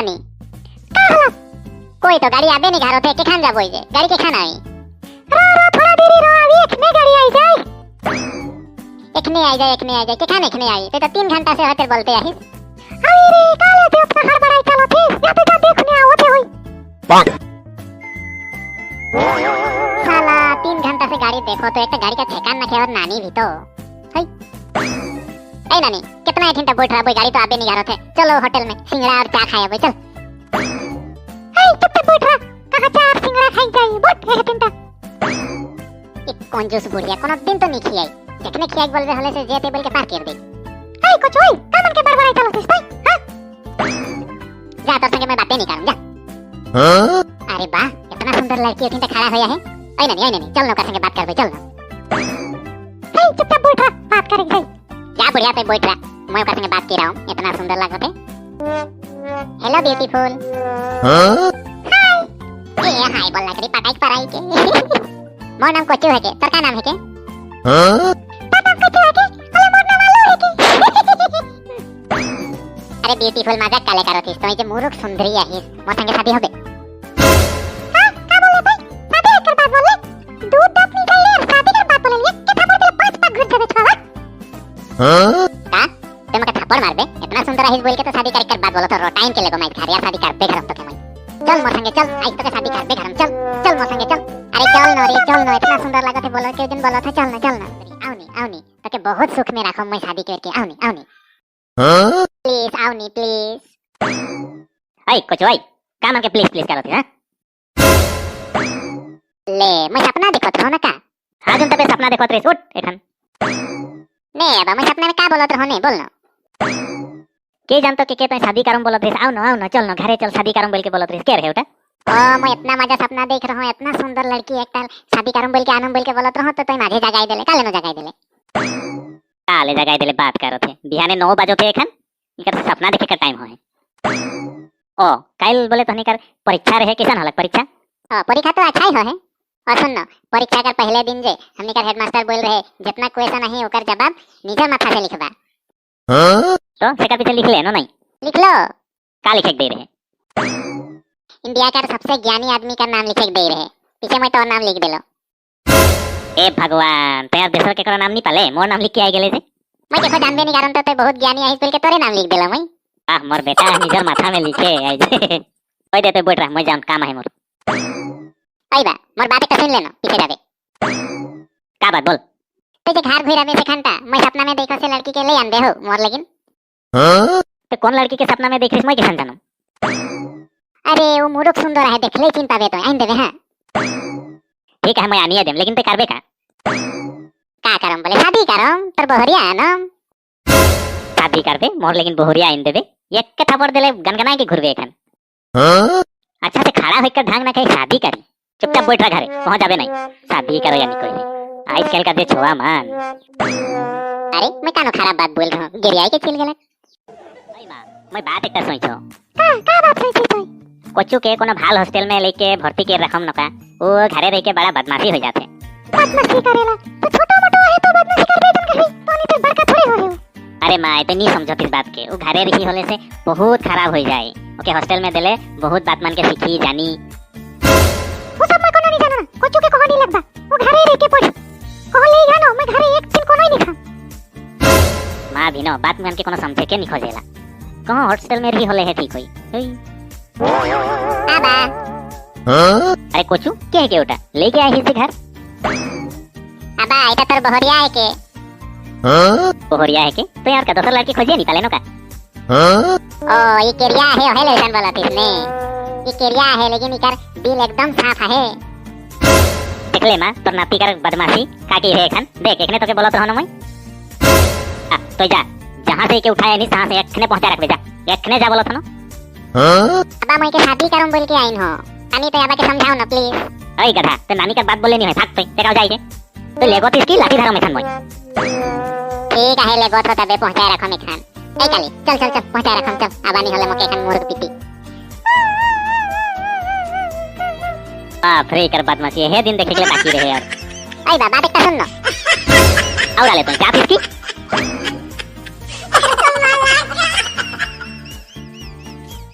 नानी, का हला? कोई तो गाड़ी आबे नहीं घरो थे, केखान जाबो जे गाड़ी केखान आई? रो रो, थोड़ा देरी रो, अभी एखने गाड़ी आई जाए, एखने आई जाए, एखने आई जाए। केखान एखने आई? ते तो 3 घंटा से होते बोलते आहिस। अरे रे, काले ते उतना हड़बड़ाई चलो थे, या तो जा देखने आओ थे होई। साला, 3 घंटा से गाड़ी देखो तो एक तो गाड़ी का ठेकान ना खे और नानी भी तो हाय। ए नानी, कितना एक घंटा बैठ रहा बोई, गाड़ी तो आबे नहीं घरो थे। चलो, होटल में सिंगड़ा और चा खाया बोई, चल। ए, चुपचाप बैठ रहा, कहाँ चा और सिंगड़ा खाई जाई? बैठ एक घंटा। एक कंजूस बुढ़िया कोनो दिन तो नहीं खियाई, जखने खियाई बोलबे हले से जे टेबल के पार कर दे। ए कुछ ओई, का मन के बड़बड़ाई चलो थिस तई? हां, जा, तोर संगे मैं बातें नहीं करूं, जा। अरे वाह, इतना सुंदर लड़की अथिन खड़ा होया है। ऐ नानी, ऐ नानी, चल नौका संगे बात करबे, चल ना। हे, चुपचाप बैठ रहा, बात करे जाई। जा बुढ़िया, पे बैठ रहा, मैं ओकर संगे बात कर रहा हूं। इतना सुंदर लागत है। Hello beautiful. हाय। ए हाय बोल लकड़ी पटाई पराई के। मोर नाम कोचू है के, तोर का नाम है के? तोर नाम कोचू है के? अरे, मोर नाम आलू है के। अरे ब्यूटीफुल, मजाक काले करो थिस? तुई जे मुरुख सुंदरी आहिस, मोर संगे शादी होबे? हां, का बोले भाई? शादी कर बात बोले? दूध दांत नहीं खाई और शादी कर बात बोले, एक के थप्पड़ दिले पांच पाक घुर जाबे छवा। का ते मके थप्पड़ मारबे? इतना सुंदर आहिस बोल के तो शादी कर कर बात बोलो तो रोटाइन के लेगो मैं घर यार, शादी करबे करम तो के मैं। चल मोर संगे चल, आज तो के शादी करबे करम। चल चल, मोर संगे चल। अरे चल न रे, चल न, इतना सुंदर लागत है बोलो के दिन बोलो था। चल न, चल न, आवनी आवनी, तके बहुत सुख में राखम मैं शादी करके। आवनी आवनी, प्लीज आवनी, प्लीज। ऐ कोचू, ऐ, का मन के प्लीज प्लीज करत है? ले, मैं सपना देखत रहो ना का? हाँ, जुन तबे सपना देखत रहिस, उठ एखन। ने अब मैं सपना में का बोलत रहो ने, बोल न। के जानतो के के तय शादी करम बोलत रहिस। आव न, आव न, चल न, घरे चल, शादी करम बोल के बोलत रहिस। के रहे ओटा? ओ, मैं इतना मजा सपना देख रहा हूँ, इतना सुंदर लड़की एक शादी करम बोल के आनम बोल के बोलत रहो तो तुम माझे जगाई देले। काले न जगाई देले? काले जगाई देले बात करत है। बिहाने 9 बजो थे एखन, इनकर सपना देखे का टाइम होए। ओ काइल बोले तहनी कर परीक्षा रहे, कैसन हलक परीक्षा? ओ, परीक्षा तो अच्छा ही हो है। और सुन न, परीक्षा कर पहले दिन जे हमनी कर हेडमास्टर बोल रहे, जितना क्वेश्चन है ओकर जवाब निजर माथा से लिखबा। तो सेकर पीछे लिख ले नो नहीं? लिख लो। का लिखे दे रहे? इंडिया का सबसे ज्ञानी आदमी का नाम लिखे दे रहे पीछे, मैं तो नाम लिख देलो। ए भगवान, तैयार देशर के नाम नहीं पाले, मोर नाम लिख के आई गेले जे। मैं देखो जानबे नहीं कारण तो बहुत ज्ञानी आहिस बोल के तोरे नाम लिख देलो मैं। आह, मोर बेटा निजर माथा में लिखे आई जे। ओए दे, तो बैठ रहा, मैं जाम, काम है मोर। आई बा, मोर बात एक सुन लेनो, पीछे जाबे। का बात, बोल। तो जे घर घुराबे से खंता मैं सपना में देखो से लड़की के ले आंदे हो मोर लेकिन। तो कौन लड़की के सपना में देख रही, मैं कैसन जानू? अरे, वो मुरुख सुंदर है, देखले चिन पाबे तो, आइन देबे। हां। ठीक है, मैं आनिए देम, लेकिन ते करबे का? का करम बोले? शादी करम, तोर बहरिया आनम। शादी करबे मोर लेकिन बहुरिया आइन देबे? एक के थप्पड़ देले गनगनाए के घुरबे एखन। अच्छा से खड़ा होकर ढंग ना खाई, शादी करी। चुपचाप बैठ रहा घरे, पहुंच जाबे नहीं, शादी करो या नहीं कोई नहीं। आजकल का दे छोआ मान। अरे, मैं कानो खराब बात बोल रहा हूँ, गिरियाई के चिल गेलक। ओई मां, मैं बात एकटा सोचो। का का बात सोची तो? कोचू के कोनो भाल हॉस्टल में लेके भर्ती के रखम नका, वो घरे रह के बड़ा बदमाशी हो जाते। बदमाशी करेला तो छोटा मोटो है तो बदमाशी करबे जन कही तो, नहीं तो बड़का थोड़े हो है। अरे माँ, तो नहीं समझो इस बात के। वो घरे रही होले से बहुत खराब हो जाए। ओके हॉस्टल में देले बहुत बात मान के सीखी जानी। वो सब मैं कोनो नहीं जाना, कोचू के कहो नहीं लगबा, वो घरे रह के पढ़ी। कहो ले जानो, मैं घरे एक दिन कोनो नहीं खा। माँ भी नो बात मान के कोनो समझे के नहीं खोजेला। कहाँ हॉस्टल में रही होले है ठीक होई ओई। आबा। अरे कोचू, के है के उठा लेके आए हिस घर? आबा, এটা তোর বহरिया है के। बोहरिया है के? तो यार का दोसर लड़की खोजिए निकाले नो का? ओ, ये केरिया है ओहे लेसन बोला इसने। ये केरिया है, लेकिन इकर दिल एकदम साफ है। देख ले माँ, तोर नाती कर बदमाशी काटी है एखन। देख, एखने तोके बोलत रहो ना मैं। आ, तो जा, जहाँ से के उठाया नहीं तहाँ से एखने पहुंचा रखबे। जा, एखने जा बोलत हो ना। अबा, मैं के शादी करम बोल के आइन हो नानी, तो आबा के समझाओ ना प्लीज। ओए गधा, तो नानी का बात बोले नहीं है। भाग तो देखाओ जाई के तो लेगो तिसकी लाठी धरो मेखान मोय। ठीक है, ले गोथ तबे पहुंचाए रखम एखान। ए काली, चल चल चल, पहुंचाए रखम चल। आबा नहीं होले मोके एखान मुर्ग पिटी। बाप रे, कर बदमाशी हे दिन देखे के लिए बाकी रहे यार। ओए बाबा, देखता सुन नो। और आले तो जा तिसकी।